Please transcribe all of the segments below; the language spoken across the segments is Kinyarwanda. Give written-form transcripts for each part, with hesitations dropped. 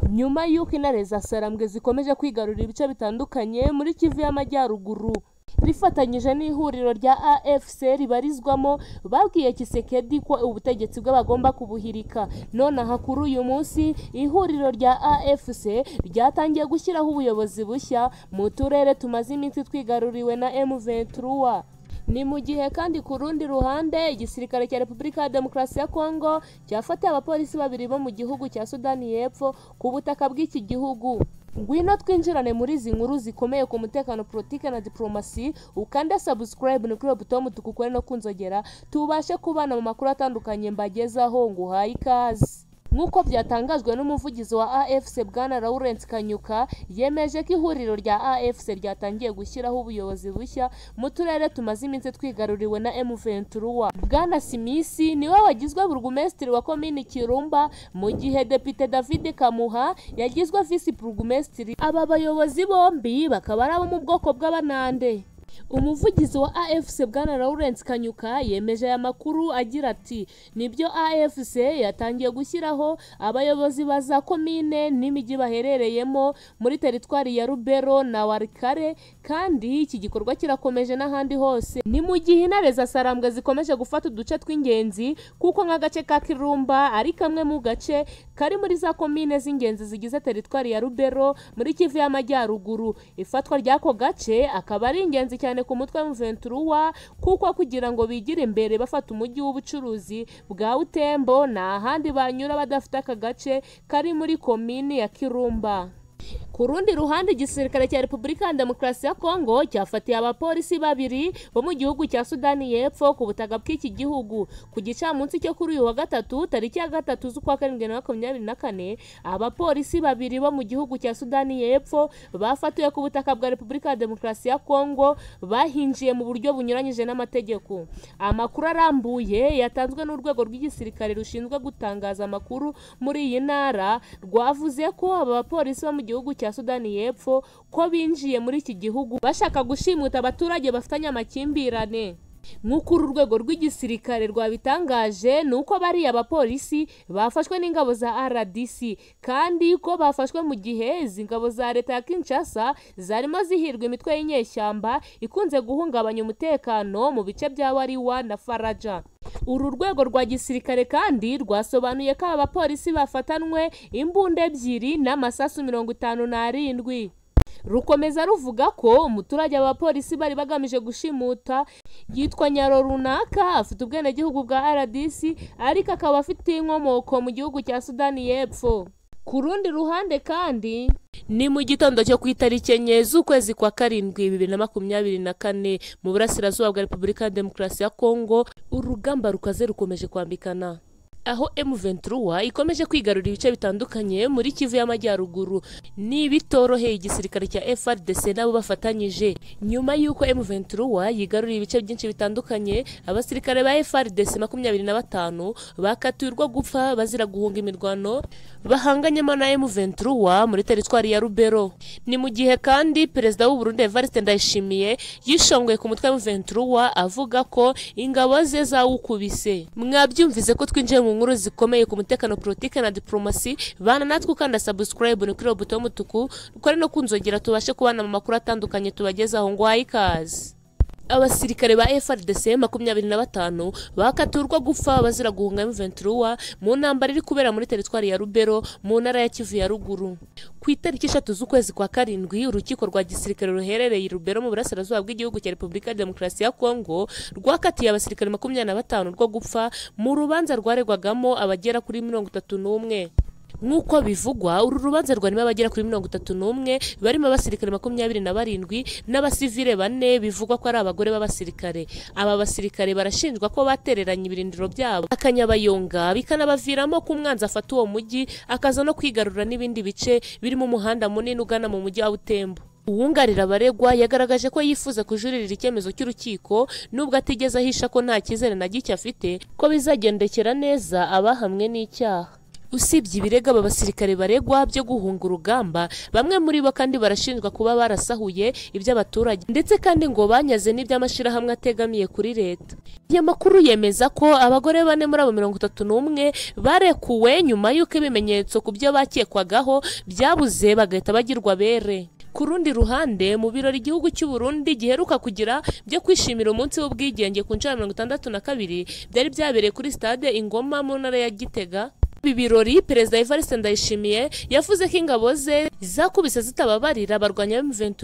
Nyuma y'uko intare za Sarambwe zikomeje kwigarurira ibice bitandukanye muri Kivu y'Amajyaruguru, rifatanyije n'ihuriro rya AFC ribarizwamo, babwiye Tshisekedi ko ubutegetsi bwe bagomba kubuhirika. Nonaha kuri uyu munsi ihuriro rya AFC ryatangiye gushyiraho ubuyobozi bushya mu turere tumaze iminsi twigaruriwe na M23. Ni mu gihe kandi ku rundi ruhande igisirikare cya Repubulika ya Demokarasi ya Kongo cyafatiye abapolisi babiri bo mu gihugu cya Sudani y'Epfo ku butaka bw'iki gihugu. Ngwino twinjirane muri izi nkuru zikomeye ku mutekano, politike na diplomasi, ukande subscribe ni kuri buto mutuku ukore no kunzogera tubashe kubana mu makuru atandukanye mbagezaho. Nguhaye ikaze. Nk'uko byatangajwe n'umuvugizi wa AFC Bwana Lawrence Kanyuka, yemeje ko ihuriro rya AFC ryatangiye gushyiraho ubuyobozi bushya mu turere tumaze iminsi twigaruriwe na M23. Bwana Simisi niwe wagizwe burugumesitiri wa komini Kirumba, mu gihe Depite David Kamuha yagizwe visi burugumesitiri. Aba bayobozi bombi bakaba ari abo mu bwoko bw'Abanande. Umuvugizi wa AFC Bwana Lawrence Kanyuka yemeje aya makuru agira ati: "Nibyo, AFC yatangiye gushyiraho abayobozi ba za komine n'imijyi baherereyemo muri teritwari ya Rubero na Walikale, kandi iki gikorwa kirakomeje n'ahandi hose." Ni mu gihe intare za Sarambwe zikomeje gufata uduce tw'ingenzi, kuko nk'agace ka Kirumba ari kamwe mu gace kari muri za komine z'ingenzi zigize teritwari ya Rubero muri Kivu y'Amajyaruguru. Ifatwa ry'ako gace akaba ari ingenzi cyane ku mutwe wa M23, kuko kugira ngo bigire imbere bafata umujyi w'ubucuruzi bwa Butembo nta handi banyura badafite aka gace kari muri komini ya Kirumba. Ku rundi ruhande igisirikare cya Repubulika ya Demokarasi ya Kongo cyafatiye abapolisi babiri bo mu gihugu cya Sudani y'Epfo ku butaka bw'iki gihugu. Ku gicamunsi cyo kuri uyu wa gatatu tariki ya 3 z'ukwa 7 2024, abapolisi babiri bo mu gihugu cya Sudani y'Epfo bafatiwe ku butaka bwa Repubulika ya Demokarasi ya Kongo bahinjiye mu buryo bunyuranyije n'amategeko. Amakuru arambuye yatanzwe n'urwego rw'igisirikare rushinzwe gutangaza amakuru muri iyi ntara, rwavuze ko aba bapolisi bo mu gihugu cya Sudani y'Epfo ko binjiye muri iki gihugu bashaka gushimuta abaturage bafitanye amakimbirane. Nk'uko uru rwego rw'igisirikare rwabitangaje, ni uko bariya abapolisi bafashwe n'ingabo za RDC, kandi ko bafashwe mu gihe izi ngabo za leta ya Kinshasa zarimo zihirwa imitwe y'inyeshyamba ikunze guhungabanya umutekano mu bice bya Wariwa na Faraja. Uru rwego rwa gisirikare kandi rwasobanuye ko aba bapolisi bafatanwe imbunda 2 n'amasasu 57. Rukomeza ruvuga ko umuturage abapolisi bari bagamije gushimuta yitwa Nyaro runaka, afite ubwenegihugu bwa RDC ariko akaba afite inkomoko mu gihugu cya Sudani y'Epfo. Ku rundi ruhande kandi ni mu gitondo cyo ku itariki 4 z'ukwezi kwa 7 2024 mu burasirazuba bwa Repubulika ya Demokarasi ya Kongo, urugamba rukaze rukomeje kwambikana, aho M23 ikomeje kwigarurira ibice bitandukanye muri Kivu y'Amajyaruguru. Ni bitoroheye igisirikare cya FARDC nabo bafatanyije. Nyuma y'uko M23 yigaruriye ibice byinshi bitandukanye, abasirikare ba FARDC 25 bakatirwa gupfa bazira guhunga imirwano bahanganyemo na M23 muri teritwari ya Rubero. Ni mu gihe kandi Perezida w'u Burundi Evariste Ndayishimiye yishongoye ku mutwe wa M23 avuga ko ingabo ze zawukubise. Mwabyumvise ko twinjiye mu nkuru zikomeye ku mutekano, politike na diplomasi. Bana natwe ukanda subscribe ni kuri buto y'umutuku, ukore no kunzogera tubashe kubana mu makuru atandukanye tubagezaho. Ngo ikaze. Abasirikare ba FARDC 25 bakaturwa gupfa bazira guhunga M23 mu ntambara iri kubera muri teritwari ya Rubero mu ntara ya Kivu ya Ruguru. Ku itariki 3 z'ukwezi kwa 7, urukiko rwa gisirikare ruherereye i Rubero mu burasirazuba bw'igihugu cya Repubulika ya Demokarasi ya Kongo rwakatiye abasirikare 25 rwo gupfa mu rubanza rwaregwagamo abagera kuri 31. Nk'uko bivugwa, uru rubanza rwarimo abagera kuri 31 barimo abasirikare 27 n'abasivile 4 bivugwa ko ari abagore b'abasirikare. Aba basirikare barashinjwa ko batereranye ibirindiro byabo akanyabayonga, bikanabaviramo ko umwanzi afata uwo mujyi akaza no kwigarurira n'ibindi bice birimo umuhanda munini ugana mu mujyi wa Butembo. Uwunganira abaregwa yagaragaje ko yifuza kujuririra icyemezo cy'urukiko, nubwo atigeze ahisha ko nta cyizere na gike afite ko bizagendekera neza abahamwe n'icyaha. Usibye ibirego aba basirikare baregwa byo guhunga urugamba, bamwe muri bo kandi barashinjwa kuba barasahuye iby'abaturage ndetse kandi ngo banyaze n'iby'amashyirahamwe ategamiye kuri leta. Aya makuru yemeza ko abagore 4 muri abo 31 barekuwe nyuma y'uko ibimenyetso ku byo bakekwagaho byabuze bagahita bagirwa bere. Ku rundi ruhande, mu birori igihugu cy'u Burundi giheruka kugira byo kwishimira umunsi w'ubwigenge ku nshuro ya 62 byari byabereye kuri stade Ingoma mu ntara ya Gitega. Ibi birori Perezida Evariste Ndayishimiye yavuze ko ingabo ze zakubise zitababarira abarwanya M23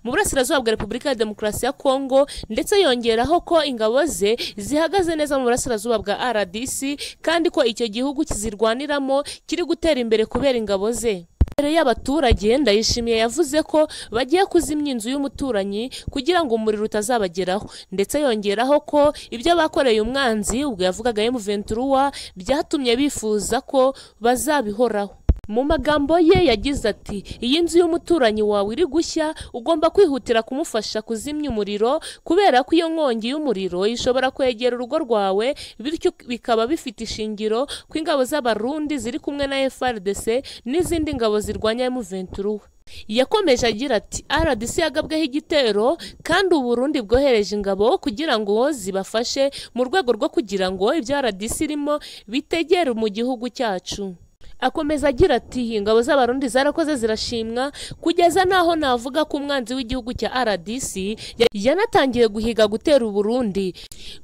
mu burasirazuba bwa Repubulika ya Demokarasi ya Kongo, ndetse yongeraho ko ingabo ze zihagaze neza mu burasirazuba bwa RDC kandi ko icyo gihugu kizirwaniramo kiri gutera imbere kubera ingabo ze. Imbere y'abaturage, Ndayishimiye yavuze ko bagiye kuzimya inzu y'umuturanyi kugira ngo umuriro utazabageraho, ndetse yongeraho ko ibyo bakoreye umwanzi ubwo yavugaga M23 byatumye bifuza ko bazabihoraho. Mu magambo ye yagize ati: "Iyi nzu y'umuturanyi wawe iri gushya, ugomba kwihutira kumufasha kuzimya umuriro kubera ko iyo nkongi y'umuriro ishobora kwegera urugo rwawe, bityo bikaba bifite ishingiro ko ingabo z'Abarundi ziri kumwe na FARDC n'izindi ngabo zirwanya M23." Yakomeje agira ati: "RDC yagabweho igitero kandi Uburundi bwohereje ingabo kugira ngo zibafashe mu rwego rwo kugira ngo ibyo RDC irimo bitegere mu gihugu cyacu." Akomeza agira ati: "Ingabo z'Abarundi zarakoze zirashimwa kugeza naho navuga ko umwanzi w'igihugu cya RDC yanatangiye guhiga gutera Uburundi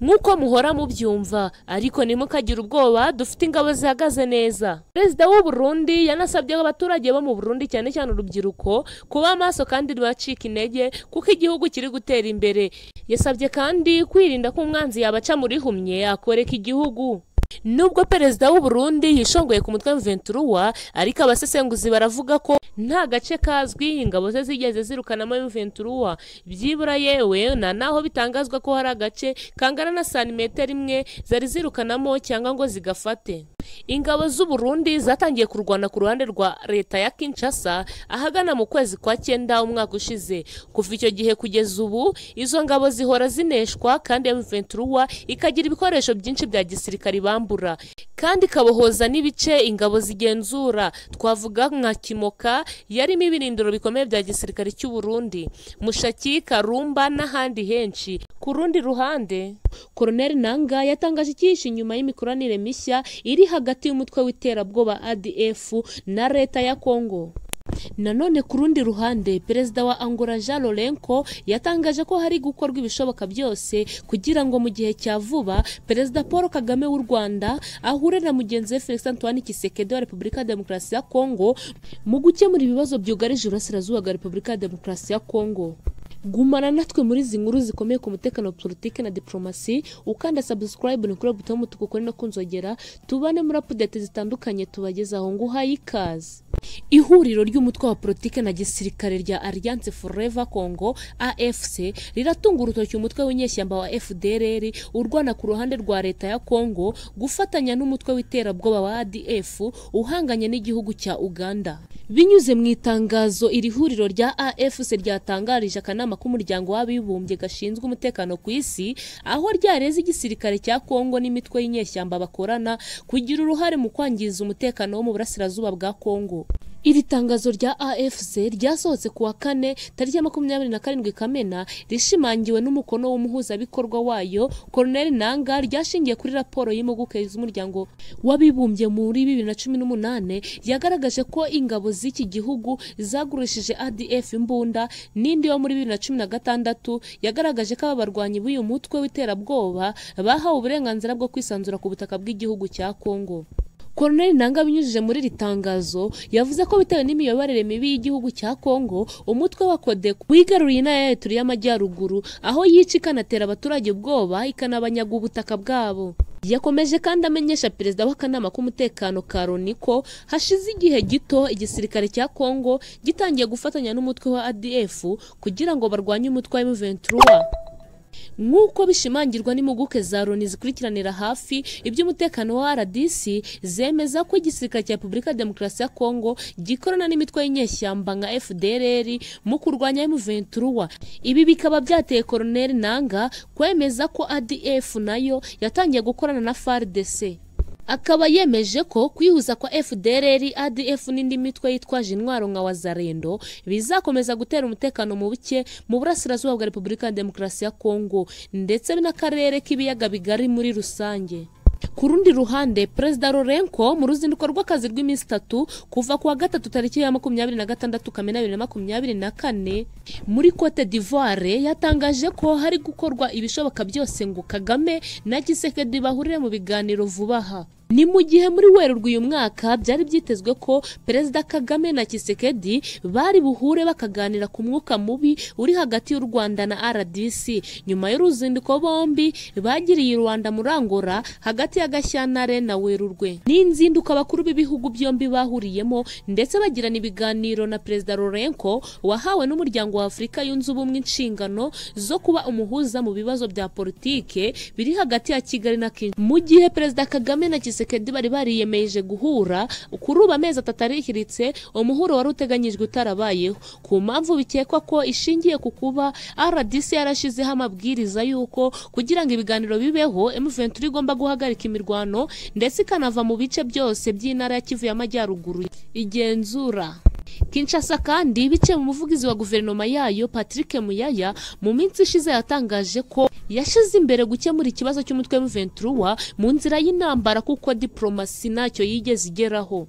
nk'uko muhora mubyumva, ariko ntimukagira ubwoba, dufite ingabo zihagaze neza." Perezida w'u Burundi yanasabye abaturage bo mu Burundi cyane cyane urubyiruko kuba maso kandi ntibacike intege kuko igihugu kiri gutera imbere. Yasabye kandi kwirinda ko umwanzi yabaca muri humye akoreka igihugu. Nubwo Perezida w'u Burundi yishongoye ku mutwe M23, ariko abasesenguzi baravuga ko nta gace kazwi ingabo ze zigeze zirukanamo M23 byibura, yewe na naho bitangazwa ko hari agace kangana na santimetero imwe zari zirukanamo cyangwa ngo zigafate. Ingabo z'u Burundi zatangiye kurwana ku ruhande rwa leta ya Kinshasa ahagana mu kwezi kwa 9 umwaka ushize. Kuva icyo gihe kugeza ubu izo ngabo zihora zineshwa kandi M23 ikagira ibikoresho byinshi bya gisirikari bambura kandi ikabohoza n'ibice ingabo zigenzura, twavuga nka Kimoka yarimo ibirindiro bikomeye bya gisirikare cy'u Burundi, Mushaki, Karumba n'ahandi henshi. Ku rundi ruhande, Colonel Nanga yatangaje ikihishe inyuma y'imikoranire mishya iri hagati y'umutwe w'iterabwoba ADF na leta ya Kongo. Nanone ku rundi ruhande, Perezida wa Angola Jean Lourenco yatangaje ko hari gukorwa ibishoboka byose kugira ngo mu gihe cya vuba Perezida Paul Kagame w'u Rwanda ahure na mugenzi we Felix Antoine Tshisekedi wa Repubulika ya Demokarasi ya Kongo mu gukemura ibibazo byugarije uburasirazuba bwa Repubulika ya Demokarasi ya Kongo. Gumana natwe muri izi nkuru zikomeye ku mutekano wa politiki na diplomasi, ukanda subscribe ni kuri buto y'umutuku kuri no kunzogera, tubane muri update zitandukanye tubagezaho. Nguhaye ikaze. Ihuriro ry'umutwe wa politiki na gisirikare rya Alliance Forever Congo AFC riratunga urutoki umutwe w'inyeshyamba wa FDLR urwana ku ruhande rwa leta ya Congo gufatanya n'umutwe w'iterabwoba wa ADF uhanganye n'igihugu cya Uganda. Binyuze mu itangazo iri huriro rya AFC ryatangarije akanama k'umuryango w'abibumbye gashinzwe umutekano ku isi, aho ryareze igisirikare cya Congo n'imitwe y'inyeshyamba bakorana kugira uruhare mu kwangiza umutekano wo mu burasirazuba bwa Congo. Iri tangazo rya AFC ryasohotse ku wa kane tariki ya 27 Kamena, rishimangiwe n'umukono w'umuhuzabikorwa wayo Colonel Nanga, ryashingiye kuri raporo y'impuguke z'umuryango w'abibumbye muri 2018 yagaragaje ko ingabo z'iki gihugu zagurishije ADF imbunda, n'indi yo muri 2016 yagaragaje ko aba barwanyi b'uyu mutwe w'iterabwoba bahawe uburenganzira bwo kwisanzura ku butaka bw'igihugu cya Congo. Colonel Nanga binyujije muri iri tangazo yavuze ko bitewe n'imiyoborere mibi y'igihugu cya Congo, umutwe wa Codeco wigaruriye intara ya Ituri y'Amajyaruguru, aho yica ikanatera abaturage ubwoba ikanabanyaga ubutaka bwabo. Yakomeje kandi amenyesha perezida w'akanama k'umutekano ka Loni ko hashize igihe gito igisirikare cya Congo gitangiye gufatanya n'umutwe wa ADF kugira ngo barwanye umutwe wa M23. Nk'uko bishimangirwa n'impuguke za Loni zikurikiranira hafi iby'umutekano wa RDC, zemeza ko igisirikare cya Repubulika ya Demokarasi ya Kongo gikorana n'imitwe y'inyeshyamba nka FDLR mu kurwanya M23. Ibi bikaba byateye Colonel Nanga kwemeza ko ADF nayo yatangiye gukorana na FARDC. Akaba yemeje ko kwihuza kwa FDLR, ADF n'indi mitwe yitwaje intwaro nka Wazalendo bizakomeza gutera umutekano muke mu burasirazuba bwa Repubulika ya Demokarasi ya Kongo ndetse n'akarere k'ibiyaga bigari muri rusange. Ku rundi ruhande, Perezida Lourenço mu ruzinduko rw'akazi rw'iminsi 3 kuva kuwa gatatu tariki ya 26 Kamena 2024 muri Cote d'Ivoire yatangaje ko hari gukorwa ibishoboka byose ngo Kagame na Tshisekedi bahurire mu biganiro vuba aha. Ni mu gihe muri Werurwe uyu mwaka byari byitezwe ko Perezida Kagame na Tshisekedi bari buhure bakaganira ku mwuka mubi uri hagati y'u Rwanda na RDC nyuma y'uruzinduko bombi bagiriye i Rwanda muri Angola hagati ya Gashyantare na Werurwe. Ni inzinduko abakuru b'ibihugu byombi bahuriyemo ndetse bagirana ibiganiro na Perezida Lourenço wahawe n'umuryango wa Afurika yunze ubumwe inshingano zo kuba umuhuza mu bibazo bya politike biri hagati ya Kigali na Kinshasa. Mu gihe Perezida Kagame na Tshisekedi bari bariyemeje guhura kuri ubu amezi 3 arihiritse, umuhuro wari uteganyijwe utarabayeho ku mpamvu bikekwa ko ishingiye ku kuba RDC yarashizeho amabwiriza y'uko kugira ngo ibiganiro bibeho M23 igomba guhagarika imirwano ndetse ikanava mu bice byose by'intara ya Kivu y'Amajyaruguru igenzura. Kinshasa kandi bice mu muvugizi wa guverinoma yayo Patrick Muyaya mu minsi ishize yatangaje ko yashize imbere gukemura ikibazo cy'umutwe M23 mu nzira y'intambara kuko diplomasi ntacyo yigeze igeraho.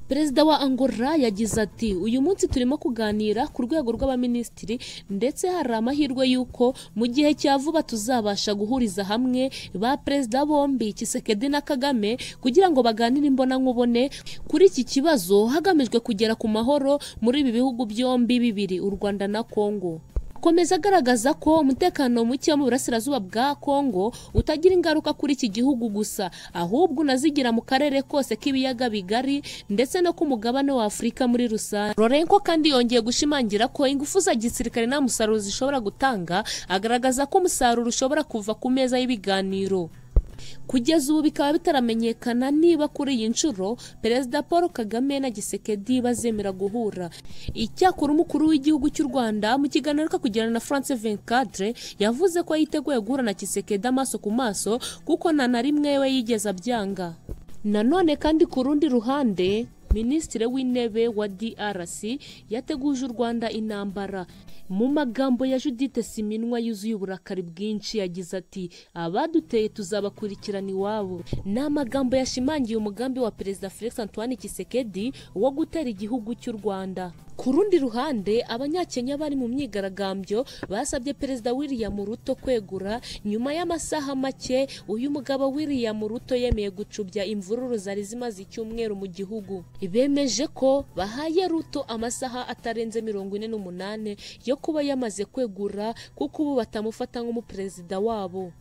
Perezida wa Angola yagize ati uyu munsi turimo kuganira ku rwego rw'abaminisitiri ndetse hari amahirwe y'uko mu gihe cya vuba tuzabasha guhuriza hamwe ba perezida bombi Tshisekedi na Kagame kugira ngo baganire imbonankubone kuri iki kibazo hagamijwe kugera ku mahoro muri ibi bihugu byombi bibiri, u Rwanda na Kongo. Akomeza agaragaza ko umutekano muke mu burasirazuba bwa Kongo utagira ingaruka kuri iki gihugu gusa, ahubwo unazigira mu karere kose k'ibiyaga bigari ndetse no ku mugabane wa Afurika muri rusange. Lourenço kandi yongeye gushimangira ko ingufu za gisirikare nta musaruro zishobora gutanga, agaragaza ko umusaruro ushobora kuva ku meza y'ibiganiro. Kugeza ubu bikaba bitaramenyekana niba kuri iyi nshuro Perezida Paul Kagame na Tshisekedi bazemera guhura. Icyakora umukuru w'igihugu cy'u Rwanda mu kiganiro kugirana na France 24 yavuze ko yiteguye guhura na Tshisekedi amaso ku maso kuko nta na rimwe we yigeze abyanga. Nanone kandi ku rundi ruhande, Minisitiri w'Intebe wa DRC yateguje u Rwanda intambara. Mu magambo ya Judith Suminwa yuzuye uburakari bwinshi yagize ati abaduteye tuzabakurikirana iwabo. Ni amagambo yashimangiye umugambi wa Perezida Felix Antoine Tshisekedi wo gutera igihugu cy'u Rwanda. Ku rundi ruhande, Abanyakenya bari mu myigaragambyo basabye Perezida William Ruto kwegura nyuma y'amasaha make uyu mugabo William Ruto yemeye gucubya imvururu zari zimaze icyumweru mu gihugu. Bemeje ko bahaye Ruto amasaha atarenze 48 yo kuba yamaze kwegura kuko ubu batamufata nk'umuperezida wabo.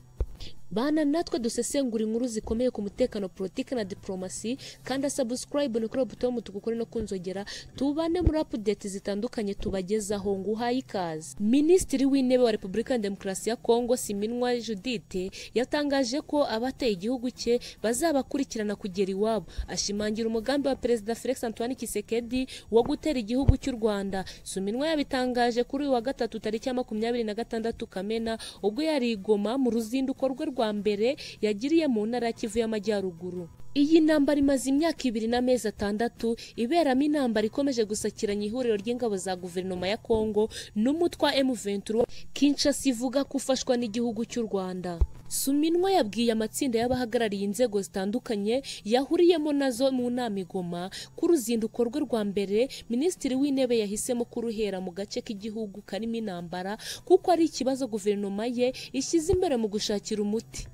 Bana natwe dusesengura inkuru zikomeye ku mutekano, politiki na diplomasi. Kanda subscribe ni kuri buto y'umutuku kuri no kunzogera, tubane muri update zitandukanye tubagezaho. Nguhaye ikaze. Minisitiri w'Intebe wa Repubulika ya Demokarasi ya Kongo Suminwa Judith yatangaje ko abateye igihugu cye bazabakurikirana kugera iwabo, ashimangira umugambi wa Perezida Felix Antoine Tshisekedi wo gutera igihugu cy'u Rwanda. Suminwa yabitangaje kuri uyu wa gatatu tariki ya 26 Kamena ubwo yari i Goma mu ruzinduko rwe rwa mbere yagiriye mu ntara ya Kivu y'Amajyaruguru. Iyi ntambara imaze imyaka 2 n'amezi 6 iberamo intambara ikomeje gusakiranya ihuriro ry'ingabo za guverinoma ya Kongo n'umutwe wa M23 Kinshasa ivuga ko ufashwa n'igihugu cy'u Rwanda. Suminwa yabwiye amatsinda y'abahagarariye inzego zitandukanye yahuriyemo nazo mu nama i Goma ku ruzinduko rwe rwa mbere, Minisitiri w'Intebe yahisemo kuruhera mu gace k'igihugu karimo intambara kuko ari ikibazo guverinoma ye ishyize imbere mu gushakira umuti.